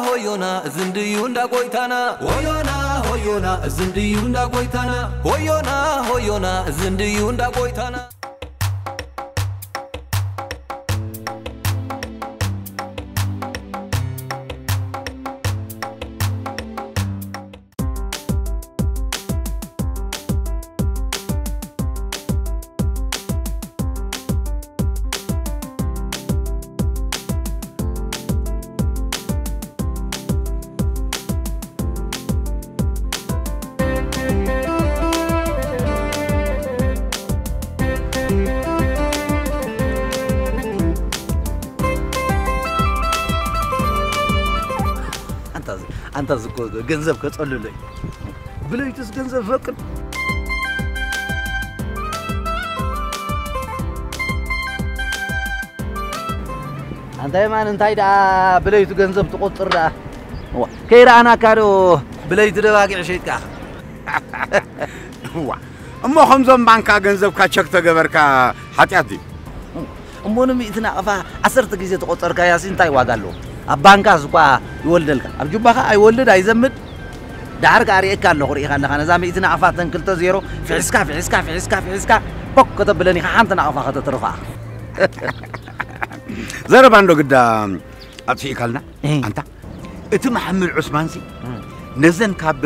ሆዮና ዝንድዩ እንዳ ጎይታና። ሆዮና ሆዮና ዝንድዩ እንዳ ጎይታና። ሆዮና ሆዮና ዝንድዩ እንዳ ጎይታና። ኣንታ ዝ- ኣንታ ዝኮ ገንዘብ ከጸልሎ እዩ። ብለይትስ ገንዘብ ፈቅድ። ኣንታ የማን እንታይ ደኣ ብለይቱ ገንዘብ ትቆጽር ደኣ? እዋ፣ ከይረኣናካ ዶ ብለይቱ ደባጊዕ ሸይጥካ? እዋ፣ እሞ ከምዞም ባንካ ገንዘብካ ቸክ ተገበርካ ሓጢኣት ድዩ? እሞ ንሚእቲ ናቕፋ ዓሰርተ ግዜ ተቆጸርካያሲ እንታይ ዋጋ ኣለዎ? ኣብ ባንካስ እኳ ይወልደልካ፣ ኣብ ጁባኻ ኣይወልድ ኣይዘምድ። ደሓር ከኣ ርእየካ ኣለኹ፣ ርኢኻ ኣለኻ። ነዛ ሚእቲ ናቕፋ ተን ክልተ ዜሮ ፍሒስካ፣ ፍሒስካ፣ ፍሒስካ፣ ፍሒስካ፣ ኮክ ከተብለን ኢኻ፣ ሓንቲ ናቕፋ ከተትርፋ። ዘረባ እንዶ ግዳ ኣጥፊእካልና። እህ። ኣንታ፣ እቲ መሓመድ ዑስማንሲ እህ። ነዘን ካብ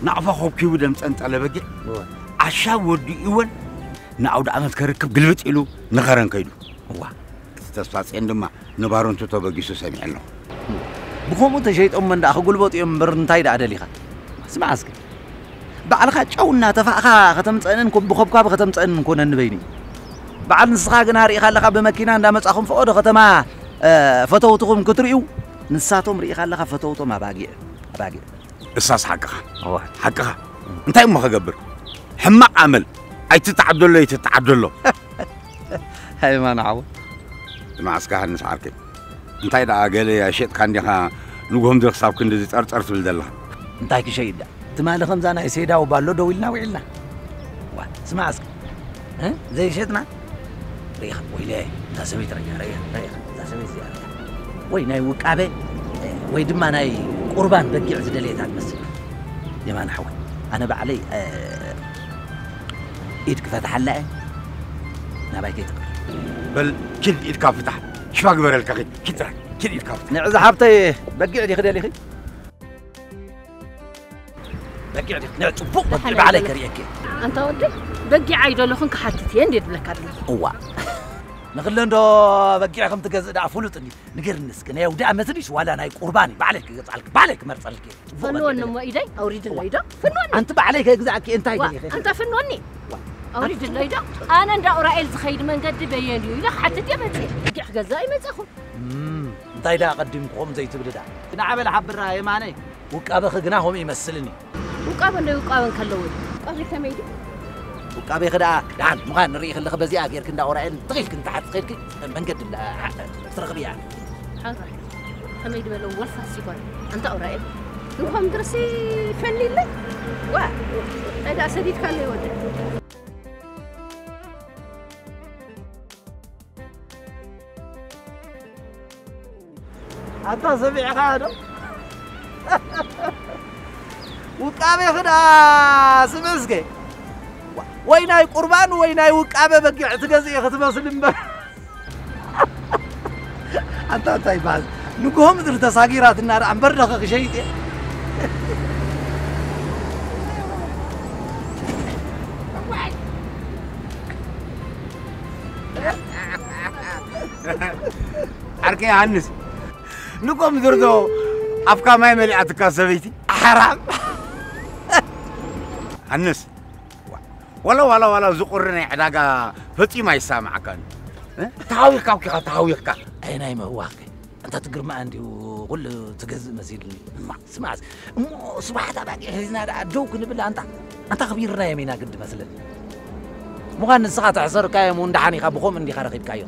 ናቕፋ ኮብኪቡ ደምፀን ጠለበጊዕ እወ። ዓሻ ወዲእወን ንኣውደ ዓመት ከርክብ ግልብጥ ኢሉ ንኸረን ከይዱ። እዋ። እቲ ተስፋ ጽዮን ድማ ንባሮንቱ ተበጊሱ ሰሚዐ ኣለኹ። ብኸምኡ ተሸይጦም እንዳ ክጉልበጡ እዮም እምበር እንታይ ደኣ ደሊኻ? ስማዕ እስኪ። ባዕልኻ ጨው እናተፋእኻ ከተምጸእንን ኮ-፣ ብኸብኳብ ከተምጸእንን ኮነኒ በይኑ። በዓል ንስኻ ግና ርኢኻ ኣለኻ ብመኪና እንዳመጻኹም ፈቐዶ ከተማ፣ እ፣ ፈተውትኹም ክትርእዩ፣ ንሳቶም ርኢኻ ኣለኻ ፈተውቶም ኣባጊዕ፣ ኣባጊዕ። እሳስ ሓቅኻ። እዋ። ሓቅኻ። እንታይ እሞ ክገብር? ሕማቕ ኣመል። ኣይትተዓደሎ፣ ኣይትተዓደሎ። ሃይማኖ ሓወ። ንመዓስካ ሃንስ ዓርከይ። እንታይ ደኣ ገለ ኣይሸጥካ እንዲኻ ንግሆም ድረስ ክሳብ ክንድዚ ጸርጸር ትብል ዘለኻ? እንታይ ክሸይድ ደኣ? ትማሊ ከምዛ ናይ ሴዳው ባሎ ደው ኢልና ውዒልና። ዋ፣ ስማዕ እስኪ። እ? ዘይሸጥና? ርኢኻ፣ ወይለይ፣ እዛ ሰበይቲ ርኢኻ፣ ርኢኻ፣ ርኢኻ፣ እዛ ሰበይቲ እዚኣ ርኢኻ። ወይ ናይ ውቃበ፣ ወይ ድማ ናይ ቁርባን በጊዕ ዝደለየታ ትመስል። የማነ ሓወይ፣ ኣነ ባዕለይ፣ እ፣ ኢድ ክፈትሓላ እየ። ናባይ ከይትቕር። በል፣ ኪድ ኢድካ ፍታሕ። ሽፋ ግበረልካ፣ ኪድ፣ ኪድ ጥራይ፣ ኪድ ኢድካ ፍታሕ። ንዕዚ ሓብተይ በጊዕ ዲኺ ደሊኺ? በጊዕ ዲኺ? ንዕ ጽቡቕ በጊዕ ደሓን ባዕለይ ኣይደለኹን። ከርእየኪ። ኣንታ ወደይ፣ በጊዕ ኣይደለኹን ክሓትት እየ እንዴ ድብለካ ደለኹ። እዋ። ንኽለ እንዶ በጊዕ ከም ትገዝእ ደኣ ፍሉጥ እንዲ። ንገርኒ እስኪ፣ ናይ ኣውደ ኣመት ድዩስ ዋላ ናይ ቁርባን እዩ? ባዕለይ ክገዝኣልኪ፣ ባዕለይ ክመርጸልኪ። ጽቡቕ ፈንወኒ በጊዕ እሞ ኢደይ ኣውሪድለይ ዶ? ፈንወኒ። ኣንቲ ባዕለይ ከግዝኣኪ እንታይ ዋ፣ ገሊኺ? ኣንታ ፈንወኒ። ዋ። ኣውሪድለይ ዶ? ኣነ እንዳ ኡራኤል ዝኸይድ መንገዲ በየን እዩ ኢለ ክሓትት እየ መጽየ። በጊዕ ክገዝእ ኣይመጻኹን። እም፣ እንታይ ደኣ ቀዲምኩ ከምኡ ዘይትብሊ ደኣ? ንዓ በል ሓብራ የማነይ። ውቃበኺ ግና ከምኡ ይመስልኒ። ውቃበ እንዶ ውቃበ እንከለዎ እዩ። ውቃበ ከመይ ድዩ? ውቃቤኺ ደኣ ደሓን ምዃን ንርኢ ከለኺ በዚኣ ጌርኪ እንዳ ኡራኤል ትኺልኪ ንታሕቲ ኸይድኪ መንገዲ እንዳ ትረኽብያ። ሓራይ። ከመይ ድበለ ወልፋስ ይኾን? ኣንታ ኡራኤል። እንኳን ድረሲ ፈሊለ። ዋ፣ እንታይ ደኣ ሰዲድካ ኣሎ ይወደ። ኣታ ሰሚዕኻ ዶ? ውቃቤ ክዳ ስሚ እስከ። ወይ ናይ ቁርባን ወይ ናይ ውቃበ በጊዕ ትገዝእ ክትመስል እምበር። ኣንታ እንታይ ይበሃል? ንግሆ ምድሪ ተሳጊራትና ደኣ እምበር ደኸ ክሸይጥ እየ። ዓርከይ ሃንስ፣ ንጎም ዝርዶ ኣፍካ ማይ መሊኣትካ ሰበይቲ ሓራም። ሃንስ፣ ዋላ፣ ዋላ፣ ዋላ፣ እዚ ቁሪ ናይ ዕዳጋ ፈጺሙ ኣይሰማዕካን። እ? ተሃዊኽካ እኮ ኢኻ፣ ተሃዊኽካ። ኣይ ናይ ምህዋኽከ። ኣንታ እቲ ግርማ እንዲሁ ኩሉ ትገዝእ መሲሉኒ። እማ፣ ስማዕስ፣ እሞ ስብሓት ኣባጊዕ ሒዝና ደኣ ደው ክንብል ኣንታ፣ ኣንታ ኣኽቢርናዮም ኢና ግዲ መስለኒ። ምዃን ንስኻ ተሕሰርካዮም እውን ደሓን ኢኻ፣ ብኸምኡ እንዲኻ ረኺብካዮ።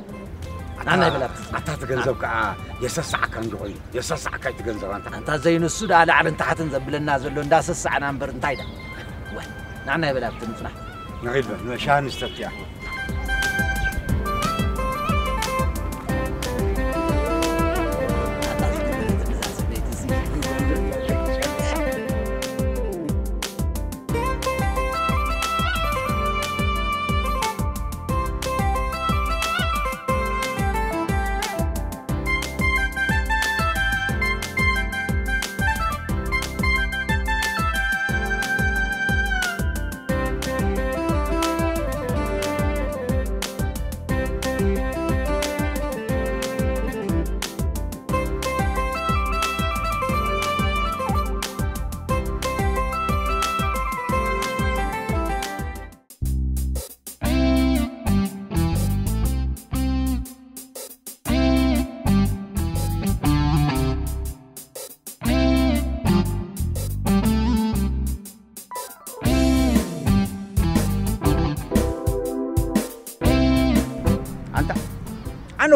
ኣታ፣ ናናይ በል ኣብቲ። ኣታ እቲ ገንዘብ ከኣ የሰስዓካ እንዲ ኮይኑ፣ የሰስዓካ እቲ ገንዘብ ኣንታ። ኣንታ ዘይንሱ ደኣ ላዕልን ታሕትን ዘብለና ዘሎ እንዳሰሳዕና እምበር እንታይ ደኣ። ወ፣ ናናይ በል ኣብቲ ንጽናሕ። ንኺድ በል፣ ንሻሂ ንስተብትያ። ኣታ ዝገበረት እዛ ሰበይቲ እዚ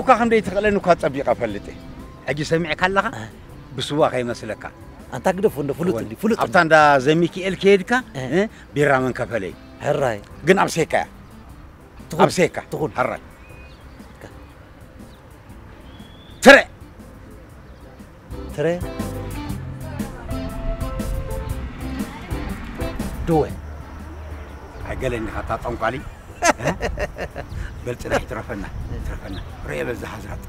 እኳ ከም ዘይትኽእለኒ እኳ ጸቢቐ እፈልጥ እየ። ሕጂ ሰሚዕካ ኣለኻ? እ። ብስዋ ከይመስለካ። ኣንታ ግደፎ፣ እንደ ፍሉጥ እወ። እንዲ፣ ፍሉጥ ኣብታ እንዲ። እንዳ ዘሚኪኤል ከይድካ፣ እ። እ፣ ቢራ መን ከፈለይ? ሕራይ። ግን ኣብ ሴካ እያ። ትኹን፣ ኣብ ሴካ። ትኹን። ሕራይ። ትረ። ትረ። ድወ። ኣይገለኒ ኻታ ጠንቋሊ። እ? በል ጽናሕ ይትረፈና፣ ይትረፈና። ርኤ በዛ ሓዝራጥ።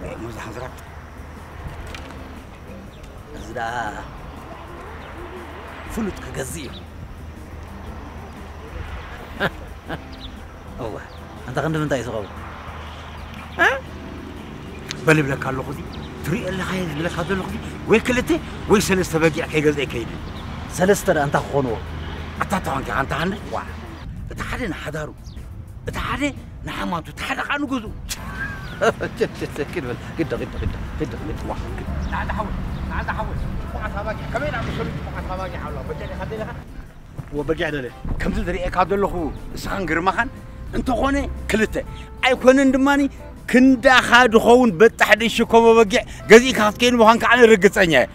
ርኤ ሞ እዛ ሓዝራጥ። እዚ ደኣ ፍሉጥ ክገዝእ እዩ። እወ፣ ኣንታ ክንዲ ምንታይ እዩ ዝኸውን? እ? በል ይብለካ ኣለኹ፣ እዚ ትሪኦ ኣለኻ እየ ዝብለካ ዘለኹ፣ እዚ ወይ ክልተ ወይ ሰለስተ በጊዕ ከይገዝአ ይከይድ። ሰለስተ ደኣ እንታይ ክኾንዎ? ኣታ ተኾንካ፣ ኣንታ ሃንደ፣ ዋ፣ እቲ ሓደ ንሓዳሩ፣ እቲ ሓደ ንሓማቱ፣ እቲ ሓደ ኸኣ ንገዝኡ። ኪድ በል፣ ግደ፣ ግደ፣ ግደ፣ ግደ፣ ግደ፣ ግደ። ዋ፣ ግደ። ናዕዳ ሓወይ፣ ናዕዳ ሓወይ፣ ጽቡቓት ኣባጊዕ፣ ከመይ ናብኡ ሰሉት ጽቡቓት ኣባጊዕ ኣለዋ፣ በጃ ዲኻ ደሊኻ? ወበጊዕ ደለ። ከምዚ ዝርእየካ ዘለኹ እስኻን ግርማኻን እንተኾነ ክልተ ኣይኮነን ድማኒ ክንዳኻ ድኸውን በጣሕ ደሽኮ መበጊዕ ገዚእካ ክትከይድ ምዃንካ ኣነ ርግጸኛ እየ።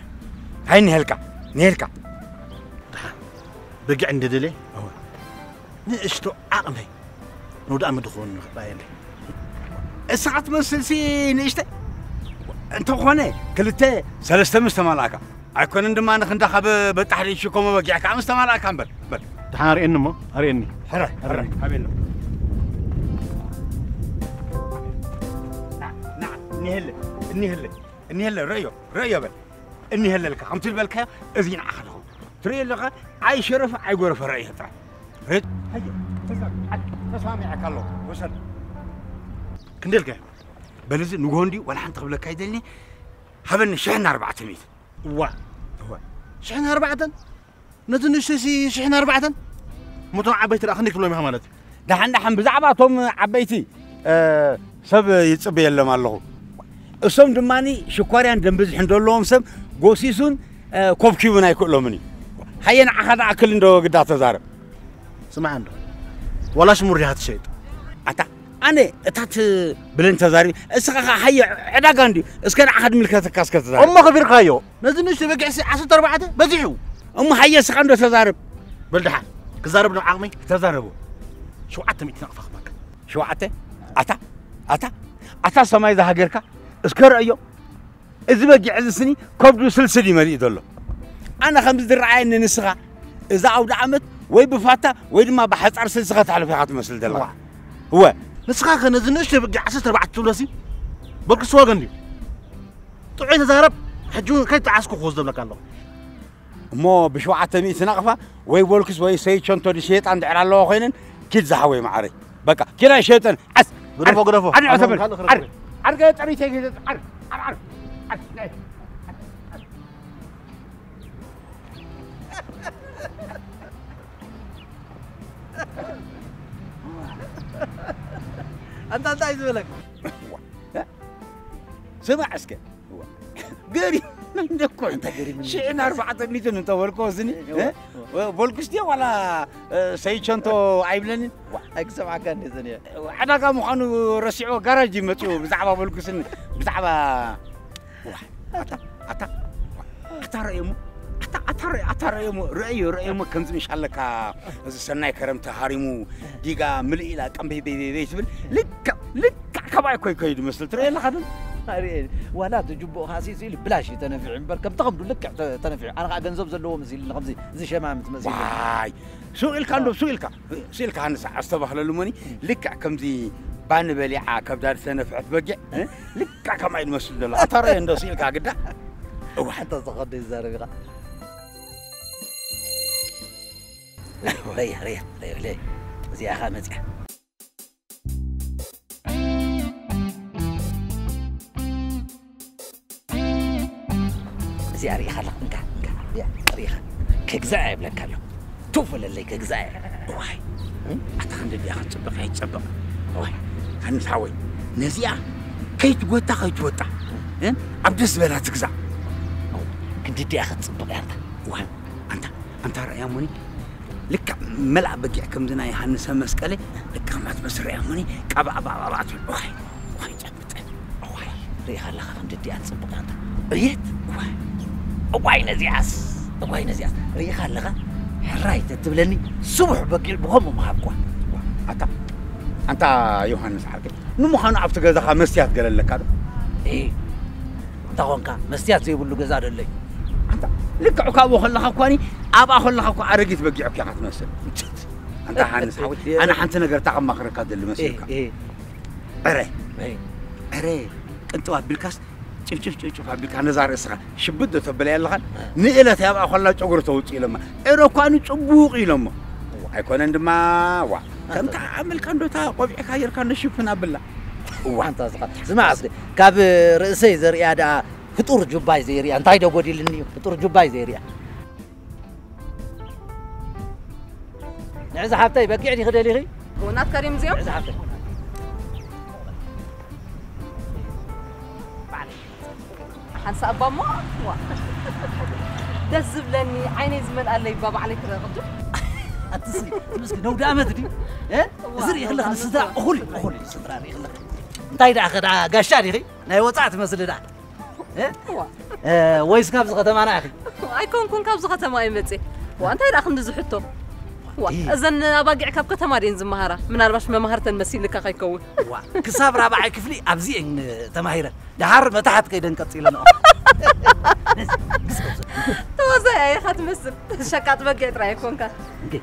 ሃይ ንሄልካ፣ ንሄልካ። ደሓን በጊዕ እንድደለ እወ። ንእሽቶ ዓቕመይ ንውድኣ ምድኾን ንኽረኣየለይ። እስኻ ትመስልሲ ንእሽተ እንተኾነ ክልተ ሰለስተ ምስ ተማልኣካ ኣይኮነን ድማ ንኽንዳ ካብ በጣሕ ደሽኮ መበጊዕ ከዓ ምስ ተማልኣካ እምበር። በል። ደሓን ኣርእየኒ እሞ፣ ኣርእየኒ። ሕራይ፣ ሕራይ፣ ኣርእየኒ። ኣበይ ኣሎ? ና፣ ና፣ እኒሀለ፣ እኒሀለ፣ እኒሀለ፣ ርእዮ፣ ርእዮ በል። እኒሀለልካ፣ ከምቲ ዝበልካዮ፣ እዚ ንዓኻ ኣለኹ። ትርእዮ ኣለኻ፣ ኣይሸረፈ፣ ኣይጎረፈ ርእዮ ጥራይ። ርእ-፣ ሃየ፣ ተሳ-፣ ተስማሚዐካ ኣለኹ፣ ውሰድ። ክንደልካ? በል፣ እዚ ንግሆ እንድዩ፣ ዋላ ሓንቲ ክብለካ ኣይደልኒ፣ ሃበኒ ሽሕን ኣርባዕተ ሚእትን። እዋ። እዋ። ሽሕን ኣርባዕተን? ነቲ ንእሽተይሲ ሽሕን ኣርባዕተን? እሞ እቶም ዓበይቲ ደኣ ክንደይ ክብሎም ኢኻ ማለት? ደሓን ደሓን ብዛዕባ እቶም ዓበይቲ፣ እ፣ ሰብ ይጽበየሎም ኣለኹ። እሶም ድማኒ ሽኳርያን ደም ብዝሕን ዘለዎም ሰብ ጎሲሱን፣ እ፣ ኮብኪቡን ኣይክእሎምን እዩ። ሃየ ንዓኻ ዝኣክል እንዶ ግዳ ተዛረብ። ስማዕ እንዶ። ዋላ ሽሙር ዲኻ ትሸይጥ? ኣታ ኣነ እታ ትብለን ተዛሪብ፣ እስኻ ኸዓ ሃየ ዕዳጋ እንድዩ፣ እስከ ንዓኻ ድምልከተካ እስከ ተዛረብ። እሞ ከቢርካዮ፣ ነዚ ንእሽቶ በጊዕሲ ዓሰርተ ኣርባዕተ በዚሑ። እሞ ሃየ እስኻ እንዶ ተዛረብ። በል ደሓን፣ ክዛረብ ዶ ዓቕመይ? ተዛረቡ። ሸውዓተ ሚእቲ ናቕፋ ክበካ። ሸውዓተ? ኣታ፣ ኣታ፣ ኣታ ሰማይ ዝሃገርካ፣ እስከ ረእዮ። እዚ በጊዕ እዚ ስኒ ከብዱ ስልስል እዩ መሊኡ ዘሎ። ኣነ ከምዚ ዝረኣየኒ ንስኻ እዛ ኣውደ ዓመት ወይ ብፋታ ወይ ድማ ብሓጻር ስልሲ ከተሕልፍ ኢኻ ትመስል ዘለኻ። ዋ። እወ። ንስኻ ከ ነዚ ንእሽቶ በጊዕ ዓሰርተ ኣርባዕተ ትብሎሲ? በልክስ ዋጋ እንድዩ። ጥዑይ ተዛረብ፣ ሕጂ እውን ከይጠዓስኩ ክወስዶ ብለካ ኣለኹ። እሞ ብሸውዓተ ሚእቲ ናቕፋ ወይ ቦልክስ ወይ ሰይቸንቶ ድሸየጣ እንድሕር ኣለዋ ኮይነን፣ ኪድ ዝሓወይ መዓረይ። በቃ፣ ኪድ ኣይሸየጠን። ዓስ! ግደፎ፣ ዓር! ግደፎ። ዓር! ኣነ ዓር! ተመል! ካልእ ክረክብ ዓር! እየ። ዓር! ገለ ጥሪት እየ ገለ። ዓር! ዓር! ዓር! ዓር! ናይ! ኣንታ እንታይ ዝበለክ? ስማዕ እስከ። እዋ። ገሪም እንደ እኮ እዩ። ኣንታ ገሪም እንደ ሽሕን ኣርባዕተ ሚእትን እንተበልኮ ስኒ፣ እዋ፣ እ? እዋ። ቦልክስ ድየ ዋላ፣ እ፣ ሰይቸንቶ ኣይብለንን? ዋ፣ ኣይክሰምዓካ እንደ ዘንየ። ዕዳጋ ምዃኑ ረሲዕዎ ጋራጅ እዩ መጺኡ ብዛዕባ ቦልክስን ብዛዕባ፣ ዋ፣ ኣታ፣ ኣታ፣ ኣታ ረእየሞ፣ ኣታ፣ ኣታ ረእ-፣ ኣታ ረእየሞ፣ ረእዮ፣ ረእየሞ ከምዚ ምሽ ኣለካ፣ እዚ ሰናይ ከረምቲ ሃሪሙ፣ ዲጋ ምልእ ኢላ ቀምበይ በይ በይ በይ ትብል፣ ልክዕ፣ ልክዕ ከማይ ኮይ ኮይ ዝመስል ትርእዮ ኣለኻ ዶ? ኣርእየ፣ ዋላ እቲ ጅቡእ ሃሲሱ ኢሉ ብላሽ እዩ ተነፊዑ እምበር፣ ከምቲ ከምዱ ልክዕ ተ-፣ ተነፊዑ። ኣነ ኸዓ ገንዘብ ዘለዎ መሲሉኒ፣ ከምዚ ዝሸማምት መሲሉኒ። ዋይ፣ ሱቕ ኢልካ እንዶ፣ ሱቕ ኢልካ፣ ሱቕ ኢልካ ሃንሳ ኣስተባህለሉ እሞኒ፣ ልክዕ ከምዚ ባኒ በሊዓ ከብዳ ዝተነፍዐት በጊዕ፣ እ? ልክዕ ከማይ ዝመስል ዘሎ። ኣታ ርኣዮ እንዶ ሱቕ ኢልካ ግዳ። እዋ። ኣንታ ዝኸዶ ይዛረብ ኢኻ። ረያ፣ ረያ፣ ረያ፣ ረያ። እዚኣ ኸዓ መጺኣ። እዚኣ ርኢኻ ኣለኻ? እንካ፣ እንካ፣ እዚኣ ርኢኻ። ክግዛእ እየ እብለካ ኣለኹ። ቱፍ በለለይ፣ ክግዛእ እየ። እዋይ፣ ኣታ ክንዲ ድኣ ክትጽብቕ እያ፣ ይትጸብቕ። እዋይ፣ ሃንስ ሓወይ፣ ነዚኣ ከይትጎታ፣ ከይትወጣ፣ እ? ኣብ ደስ ዝበላ ትግዛእ። ክንዲ ድኣ ክትጽብቕ እያ ኣንታ። እዋይ፣ ኣንታ፣ ኣንታ ርኣያ እሞኒ፣ ልክዕ መልኣ በጊዕ ከምዚ ናይ ሃንሰ መስቀለ፣ ልክዕ ከምኣ ትመስል ርኣያ እሞኒ፣ ቀባእ፣ ባእ፣ ባእ፣ ባእ ትብል። እዋይ፣ እዋይ፣ ርኢኻ ኣለኻ ክንዲ እዲኣ ትጽብቕ ኣንታ። እየት? እዋይ። እዋይ ነዚኣስ። እዋይ ነዚኣስ። ርኢኻ ኣለኻ? ሕራይ ተትብለኒ ስቡሕ በጊዕ ብኸምኡ ምሃብኳ። ኣታ፣ ኣንታ ዮሃንስ ዓርከይ፣ ንምዃኑ ኣብቲ ገዛኻ መስትያት ገለ ኣለካ ዶ? እ፣ እንታ ኾንካ መስትያት ዘይብሉ ገዛ ዶ ኣለዩ? ኣንታ፣ ልክዕ ካብኡ ከለኻ እኳኒ፣ ኣብኣ ከለኻ እኳ ኣረጊት በጊዕ እኮ ኢኻ ትመስል። ኣንታ ሃንስ ሓወይ፣ ኣነ ሓንቲ ነገር እታ ከማኽረካ ደሊ መሲልካ። እ፣ እ። ዕረ፣ እ። ዕረ፣ ቅንጥብ ኣቢልካስ ጭፍጭፍ ጭፍጭፍ ኣቢልካ ነዛ ርእስኻ ሽብጥ ዶ ተብለያ ኣለኻን? ንእለት ኣብኣ ኮላ ጨጉሪ ተውፅእ ኢሎማ። ዕረ እኳ ንፅቡቕ ኢሎሞ። ኣይኮነን ድማ፣ ዋ፣ ከምታ ኣመልካ እንዶ እታ ቆቢዕካ ጌርካ እንዶ ሽፍን ኣብላ። እዋ። ኣንታ ስኻ፣ ስማዕ እስኪ፣ ካብ ርእሰይ ዘርእያ ደኣ ፍጡር ጁባይ ዘይርእያ፣ እንታይ ዶ ጎዲልኒ እዩ? ፍጡር ጁባይ ዘይርእያ። ንዕዚ ሓብተይ በጊዕ ዲኺ ደሊኺ? ናትካ ድዮም እዚኦም? ንዕዚ ሓብተይ። ሓንሳ እባ እሞ፣ ዋ። ደስ ዝብለኒ፣ ዓይነይ ዝመልኣለይ እባ ባዕለይ ክርኢ ቅድም። ኣትሲ፣ ትምስኪ፣ ነውዲ ኣመት ድዩ? እ? እዋ፣ እዚ ርኢ ከለኽ ነውዲ ንስድራ ኣመት። እኹል እዩ፣ እኹል እዩ፣ ስድራ ርኢ ከለኽ። እንታይ ደኣ፣ ከ ደኣ ጋሻ ዲኺ? ናይ ወጻኢ ትመስሊ ደኣ። እ? እዋ። እ፣ ወይስ ካብዚ ከተማና ኢኺ? ኣይኮንኩን፣ ካብዚ ከተማ እየ መጽየ። ዋ፣ እንታይ ደኣ ክንዲ ዝሕቶ? ዋ፣ እ። እዘን ኣባጊዕ ካብ ከተማ ድየን ዝመሃራ? ምናልባሽ መማህርተን መሲልካ ከይከውን። ዋ፣ ክሳብ ራብዓይ ክፍሊ ኣብዚ እየን ተማሂረን። ደሓር መታሕት ከይደን ቀጺለንኦ። ተወዛይ ኣየኻ ትመስል። ሸቃጥ በጊዕ ጥራይ ኣይኮንካ። እንዴ?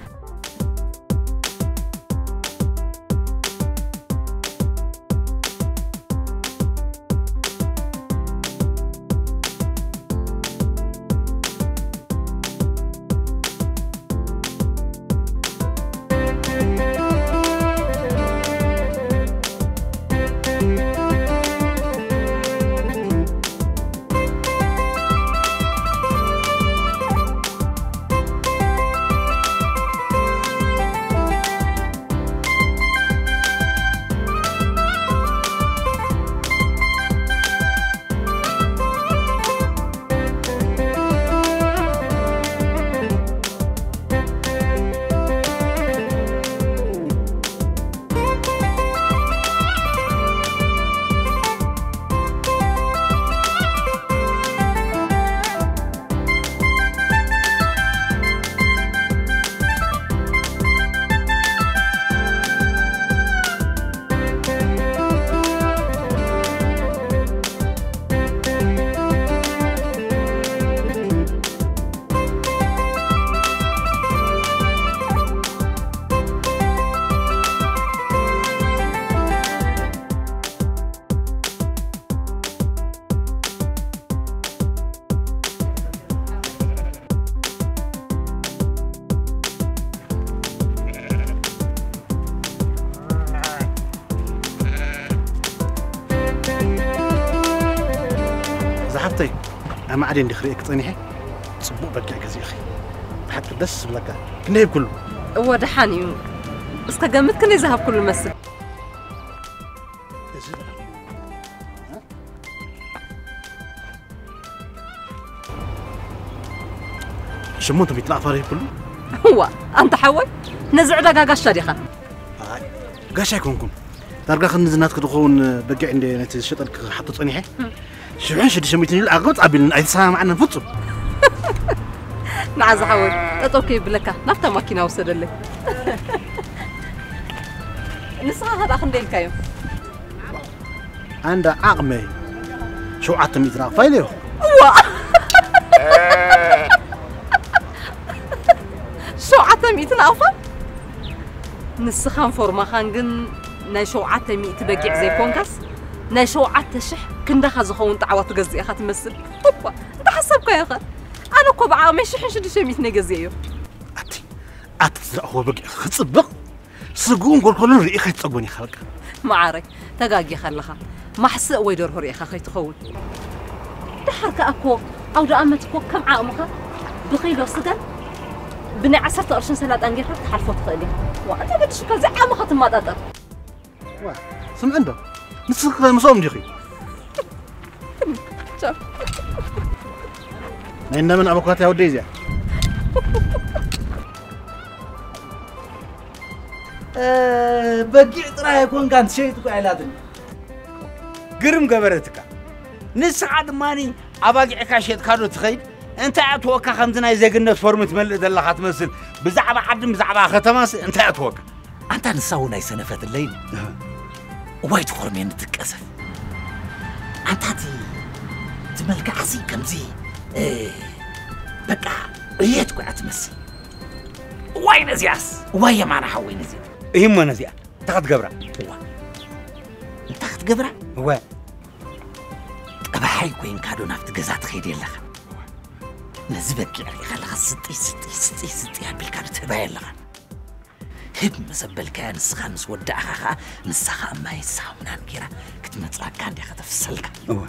ዝሓፍተይ፣ ኣማዕድየ እንዲ ክርእየኪ ጸኒሐ፣ ጽቡቕ በጊዕ ገዚእኺ። ብሓቂ ደስ ዝብለካ። ክንደይ ሂብክሉ? እወ፣ ደሓን እዩ። እስከ ገምት፣ ክንደይ ዝሃብክሉ ይመስል? እዚ ደኣ ሸሞንተ ሚእቲ ኣፋር ይብሉ። እዋ፣ ኣንታ ሓወይ፣ ነዚ ዕዳጋ ጋሻ ዲኻ? ኣይ፣ ጋሻ ኣይኮንኩን። ዳርጋ ክንዚ ናትኪ ዝኸውን በጊዕ እንደ ነቲ ዝሸጠልኪ ክሓቶ ጸኒሐ። ሽሕን ሽዱሽተ ሚእትን ኢሉ ኣቕርብ ኣቢሉኒ፣ ኣይተሰማማዕናን ፍጹም። ንዓዚ ሓወይ፣ ጠጠው ከይብለካ ናብታ ማኪና ውሰደለይ። ንስኻ ከ ደኣ ክንደይ ኢልካዮ? ኣንዳ ዓቕመይ ሸውዓተ ሚእቲ ናቕፋ ኢለዮ። እዋ! ሸውዓተ ሚእቲ ናቕፋ? ንስኻን ፎርማኻን ግን ናይ ሸውዓተ ሚእቲ በጊዕ ዘይኮንካስ፣ ናይ ሸውዓተ ሽሕ ክንዳኻ ዝኸውን ጣዕዋ ትገዝእ ኢኻ ትመስል። እዋ! እንታይ ሓሰብካዮ ኸ? ኣነ እኮ ብዓቕመይ ሽሕን ሽዱሽተ ሚእትን እየ ገዚአዮ። ኣቲ፣ ኣቲ ትዝረእኽዎ በጊዕ ክጽብቕ ስግኡን ጎልጎሉን ርኢኻ ኣይትጸግቦን ኢኻ በቃ። መዓረይ፣ ተጋጊኻ ኣለኻ። ማሕስእ ወይ ደርሆ ርኢኻ ከይትኸውን። ደሓር ከኣ እኮ ኣውደ ኣመት እኮ ከም ዓቕምኻ ብኺሎ ስጋን ብናይ ዓሰርተ ቅርሽን ሰላጣን ጌርካ ክትሓልፎ ትኽእል ኢኻ። ዋ፣ እንታይ ገድሽካ እዚ ዓቕምኻ ትመጣጠር። ዋ፣ ስምዒ እንዶ፣ ንስኺ ከ ምስኦም ዲኺ? ቻው። ናይ እንደምን ኣበኳት ያውደይ እዚኣ። እ፣ በጊዕ ጥራይ ኣይኮንካን ትሸይጥ እኮ ኣይላትን። ግርም ገበረትካ። ንስኻ ድማ ኣባጊዕካ ሸጥካ ዶ ትኸይድ? እንታይ ኣእትወካ ከምዚ ናይ ዜግነት ፎርም ትመልእ ዘለኻ ትመስል? ብዛዕባ ዓድን ብዛዕባ ከተማስ እንታይ ኣእትወካ? ኣንታ ንሳ እውን ኣይሰነፈትለይን። እዋይ ትኾርሜኒ ትቀሰፍ። ኣንታ እቲ እቲ መልክዓሲ ከምዚ፣ እ፣ በቃ ዕየት እኮ እያ ትመስል። እዋይ ነዚኣስ፣ እዋይ የማነ ሓወይ ነዚኣ። እሂሞ ነዚኣ፣ እንታይ ክትገብራ? እዋ። እንታይ ክትገብራ? እወ። ጠባሓይ ኮይንካ ዶ ናብቲ ገዛ ትኸይድ ኣለኻ? ነዚ በጊዕ ርኢኻ ኣለኻ፣ ስጢ፣ ስጢ፣ ስጢ፣ ስጢ ኣቢልካ ዶ ትህባይ ኣለኻ? ህብ ምስ ኣበልካያ ንስኻ ምስ ወዳእኻ ኸኣ ንሳ ኸኣ ማይን ሳሙናን ጌራ ክትመጽኣካ እንድያ ከተፍሰልካ። እወ።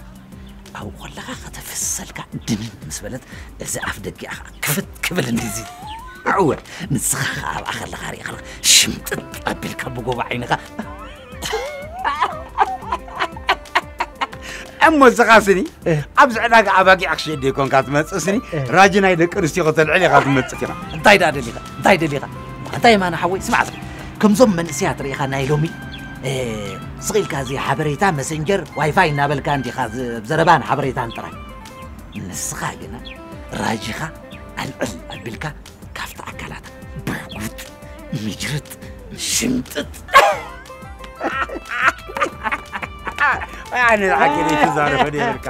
ኣብኡ ከለኻ ከተፍሰልካ ድንን ምስ በለት እዚ ኣፍ ደጊኣ ኸኣ ክፍት ክብል እንዲዚ። እወ፣ ንስኻ ኸኣ ኣብኣ ከለኻ ርኢኻ ኣለኻ ሽምጥጥ ኣቢልካ ብጎቦ ዓይንኻ። እሞ እስኻ ስኒ፣ እ። ኣብዚ ዕዳጋ ኣባጊዕ ክሸይድ ዘይኮንካ ትመጽእ ስኒ፣ እ። ራጂ ናይ ደቂ ኣንስትዮ ከተልዕል ኢኻ ትመጽእ ኢኻ። እንታይ ደኣ ደሊኻ? እንታይ ደሊኻ? እንታይ የማነ ሓወይ? ስማዕ እስኪ፣ ከምዞም መንእሰያት ርኢኻ ናይ ሎሚ፣ እ፣ ስቕ ኢልካ እዚ ሓበሬታ፣ መሰንጀር፣ ዋይፋይ እናበልካ እንዲኻ ዝ-፣ ዘረባን ሓበሬታን ጥራይ። ንስኻ ግና ራጂኻ ኣልዕል ኣቢልካ ካብቲ ኣካላት ብሕጉጥ፣ ምጅርጥ፣ ሽምጥጥ። ኣነ ንዓኪ ዘይትዛረበ ነይርካ።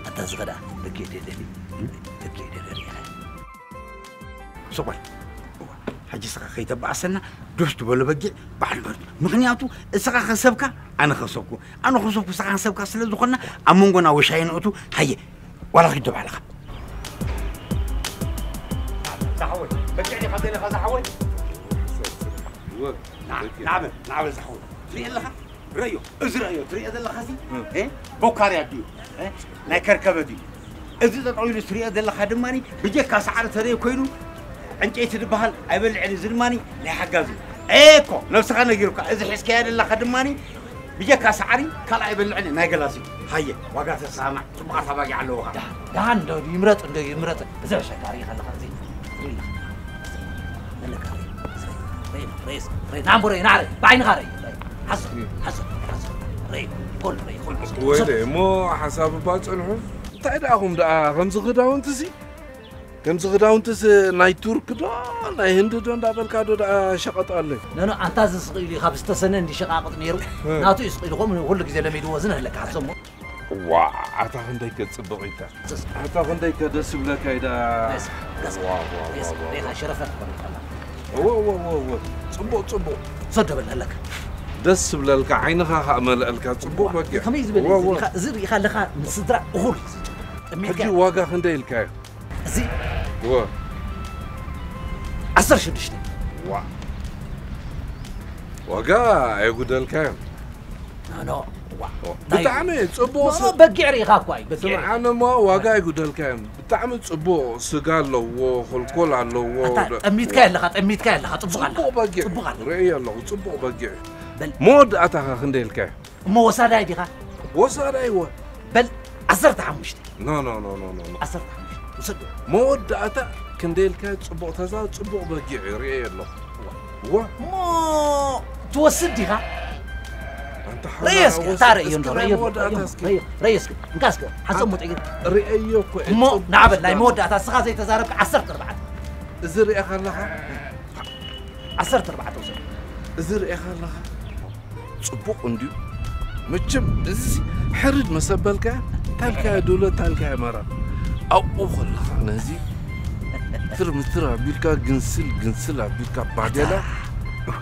ኣታ ዝኸዳ በጊዕ ደለሊ፣ በጊዕ ደለሊ ኢኻ። ስቕ በል። እዋ፣ ሕጂ ስኻ ከይተባእሰና፣ ዱስ ዝበሎ በጊዕ በዓል መርጡ። ምኽንያቱ፣ እስኻ ከሰብካ፣ ኣነ ከሰብኩ። ኣነ ከሰብኩ፣ ስኻ ከሰብካ ስለ ዝኾንና፣ ኣብ መንጎና ወሻይ ንእቱ፣ ሃየ፣ ዋላ ኪድ ዶ ባዕልኻ። ዝሓወይ፣ በጊዕ ዲኻ ዘለኻ ዝሓወይ? እወ። ና-፣ በጊዕ። ናበል፣ ናበል ዝሓወይ። ትሪኢ ኣለኻ? ረዮ፣ እዚ ረዮ፣ ትሪኦ ዘለኻ ሲ? እ። እ? ቦካርያ ድዩ? እ? ናይ ከርከበት እዩ። እዚ ጠጠው ኢሉ ትሪኦ ዘለኻ ድማ ብጀካ ሳዕሪ ተደይ ኮይኑ ዕንጨይቲ ዝበሃል ኣይበልዕን። እዚ ድማ ናይ ሓጋዚ እዩ። ኤኮ፣ ነብስኻ ነጊሩካ። እዚ ሒዝካዮ ዘለኻ ድማ ብጀካ ሳዕሪ ካልእ ኣይበልዕን እዩ፣ ናይ ገላሲ እዩ። ሃየ፣ ዋጋ ተሰማማዕ፣ ጽቡቓት ኣባጊዕ ኣለዉኻ። ደሓን፣ ደሓን እንዶ ይምረጥ፣ እንዶ ይምረጥ። እዚ ዕሸጋሪ ከለኻ እዚ ትሪኢ ኣለኻ። መለካ ርእ፣ ርእ፣ ርእ፣ ርእ፣ ናምቦ ርእ፣ ናረ፣ ብዓይንኻ ርእ፣ ርእ። ሓዞ፣ ሓዞ፣ ሓዞ። ርእ፣ ኩሉ ርእ፣ ኩሉ። ወይለ፣ እሞ ሓሳብ እባ ጸንሑ። እንታይ ደኣኹም ደኣ ከምዚ ክዳውንትሲ? ከምዚ ክዳውንትስ ናይ ቱርክ ዶ ናይ ህንዲ ዶ እንዳበልካ ዶ ደኣ ሸቐጥ ኣሎ? ኖ፣ ኖ፣ ኣንታ እዚ ስቕ ኢሉ እዩ፣ ካብ ዝተሰነ እንዲ ሸቓቕጥ ነይሩ። እ። ናቱ እዩ ስቕ ኢሉ፣ ከምኡ ኩሉ ግዜ ለሚድዎ እዚ ንህለካ ሓዞ እሞ። ዋ፣ ኣታ ክንደይ ከጽብቕ ኢልካ። ስስ። ኣታ ክንደይ ከደስ ይብለካ ኢዳ። ቀስ፣ ቀስ፣ ዋ፣ ዋ፣ ቀስ፣ ዋ፣ ዋ። ሬኻ ሸረፈት ትኾን ኢኻ። እወ፣ እወ፣ እወ፣ እወ። ጽቡቕ፣ ጽቡቕ። ሰዶ በል ኣለካ። ደስ ይብለልካ፣ ዓይንኻ ኸኣ መልአልካ። ጽቡቕ በጊዕ። ከመይ ዝበለ እወ፣ እዚ እወ። ሪኢኻ፣ እዚ ሪኢኻ ኣለኻ ንስድራ እኹል እዩ እዚ። ጠሚትካ ሕጂ ዋጋ ክንደይ ኢልካዮ? እዚ እወ። ዓሰርተ ሽዱሽተ። ዋ። ዋጋ ኣየጉደልካዮን። ኖ፣ ኖ፣ ዋ። ኦ፣ እንታይ ብጣዕሚ እዩ? ጽቡቕ ኖ፣ ስ-፣ ኖ፣ በጊዕ ርኢኻ እኳ እዩ፣ በጊዕ ርኢኻ። ስምዓኒ እሞ ዋጋ ኣይጉደልካዮን። ብጣዕሚ ጽቡቕ ስጋ ኣለዎ፣ ኮልኮል ኣለዎ። ኣታ ደ-፣ ጠሚትካ ዋ። ኣለኻ፣ ጠሚትካ ኣለኻ፣ ጽቡቕ ኣለኻ። ጽቡቕ በጊዕ። ጽቡቕ ኣለኻ። ርእየ ኣለኹ፣ ጽቡቕ በጊዕ እዩ። በል። መወዳእታኻ ክንደይ ኢልካዮ? እሞ ወሳዳይ ዲኻ? ወሳዳይ እወ። በል፣ ዓሰርተ ሓሙሽተ። ኖ፣ ኖ፣ ኖ፣ ኖ፣ ኖ፣ ኖ። ዓሰርተ ሓሙሽተ። ውሰድ። መወዳእታ ክንደይ ኢልካ ጽቡቕ ተዛ፣ ጽቡቕ በጊዕ ርእየ ኣለኹ። እወ። እሞ ትወስድ ዲኻ? ኣንታ ሓውና ርእየ እስኪ፣ ወስድ እታ ርእዮ እስኪ እንዶ፣ ናይ ርእዮ፣ መወዳእታ ርእዮ፣ እስኪ። ርእዮ፣ ርእዮ እስኪ። እንካ እስኪ፣ ሓንሳብ ኣንታ ሙጥ እየ። ርእየዮ እኮ እየ፣ እሞ ጽቡቕ ናበል ናይ ስጋ። መወዳእታ፣ እስኻ ዘይተዛረብካ ዓሰርተ ኣርባዕተ። እዚ ርእኻ ኣለኻ? ዓሰርተ ኣርባዕተ ውሰድ። እዚ ርእኻ ኣለኻ? ጽቡቕ እንድዩ። መቸም እዚ ሕርድ መሰበልካ፣ ታልካዮ ዱለ፣ ታልካዮ መራ። ኣብኡ ከለኻ ነዚ ትር ምትር ኣቢልካ፣ ግንስል ግንስል ኣቢልካ፣ ባዴላ።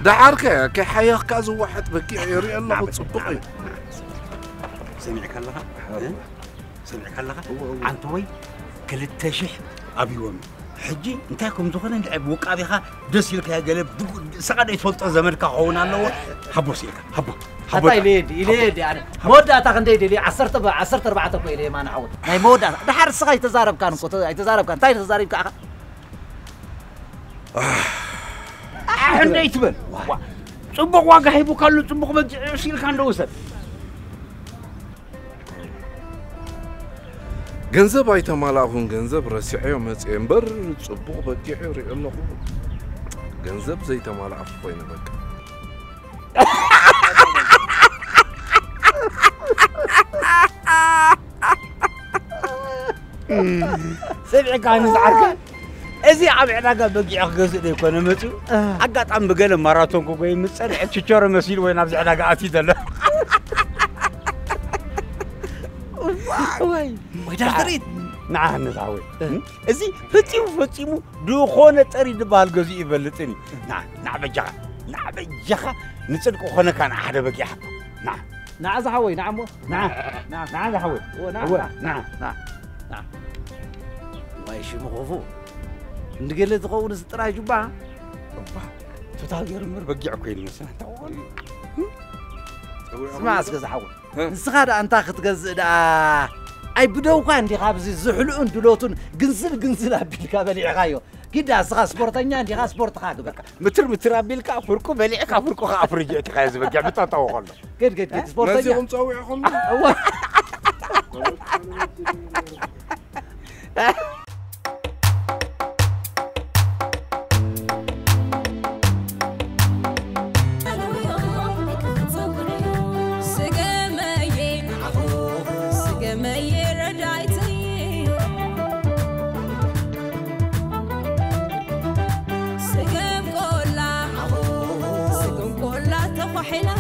ደሓርከ ከይሓየኽካ ዝዋሓጥ በጊዕ የርኢ ኣለኹ፣ ጽቡቕ እዩ። ሰሚዕካ ኣለኻ? ሓርባ። እ? ሰሚዕካ ኣለኻ? እወ፣ እወ። ዓንተወይ ክልተ ሽሕ ኣብይዎም። ሕጂ እንታይ ከም ዝኾነ እንድዒ ብውቃቤኻ ደስ ኢልካ ገለ ብጉ-፣ ስኻ ዘይትፈልጦ ዘመድካ ክኸውን ኣለዎ። ሃቦ ስኢልካ፣ ሃቦ፣ ሃቦ ኣታ ኢለ የዲ፣ ኢለ የዲ ኣነ። መወዳእታ ክንደይ ደልየ? ዓሰርተ ብ-፣ ዓሰርተ ኣርባዕተ እኮ ኢለ የማነ ሓወይ። ናይ መወዳእታ። ደሓር ስኻ ኣይተዛረብካን እኮ፣ ተ-፣ ኣይተዛረብካን። እንታይ ተዛሪብካ ኢኻ? ኣሕ፣ እንደ ይትበል። ዋ። ዋ። ጽቡቕ ዋጋ ሂቡካ ኣሎ፣ ጽቡቕ በጊዕ እዩ ኢልካ እንዶ ውሰድ። ገንዘብ ኣይተማላእኹን፣ ገንዘብ ረሲዐዮ መጽየ እምበር ጽቡቕ በጊዕ ሪኦ ኣለኹ። ገንዘብ ዘይተማላእኹ ኮይነ በቃ። ሰሚዕካ ንዝዓርከ፣ እዚ ኣብ ዕዳጋ በጊዕ ክገዝእ ዘይኮነ መፅኡ፣ ኣጋጣሚ ብገለ ማራቶን ክጎይ ምስ ፀንሐ ችቸሮ መሲሉ ወይ ናብዚ ዕዳጋ ኣትዩ ዘሎ። ወይ ወይ ዳክተር ኢድ። ንዓ ንዝሓወይ፣ እዚ ፈፂሙ ፈፂሙ ዝኾነ ጠሪ ዝበሃል ገዚኡ ይፈልጥን እዩ። ንዓ ንዓ በጃኻ፣ ንዓ በጃኻ፣ ንፅድቂ ኮነካ ንዓ ሓደ በጊዕ ሃቦ። ንዓ ንዓ ዝሓወይ፣ ንዓ እሞ፣ ንዓ፣ ንዓ፣ ንዓ ዝሓወይ። እወ፣ ንዓ፣ እወ፣ ንዓ፣ ንዓ። ንዓ፣ ንዓ። ዋይ ሽሙ ኸፉ። እንድገለ ዝኸውን እዚ ጥራይ ጁባ። እባ፣ ቶታል ገይሩ እምበር በጊዕ እኮ እዩ ዝመስል። እንታይ ወገኑ? ስማዕ እስከ ዝሓወይ። እ? ንስኻ ደኣ እንታ ክትገዝእ ደኣ፣ ኣይ ብደውካ እንዲኻ ኣብዚ ዝሕልኡን ድሎቱን ግንዝል ግንዝል ኣቢልካ በሊዕኻዮ። ኪድ ደኣ እስኻ ስፖርተኛ እንዲኻ፣ ስፖርትኻ ግበር። ምትር ምትር ኣቢልካ ፍርቁ በሊዕካ ፍርቁ ከኣ ፍርጅ እትኻ ዝበጊዕ ብጠጠው ከሎ። ግድ ግድ ግድ ስፖርተኛ። ነዚኹም ጸዊዕኹም? እዋ። ስገመየ፣ ስገመየ ረዳይተይ። ስገም ቆላ፣ ስገም ቆላ ተኳሒላ።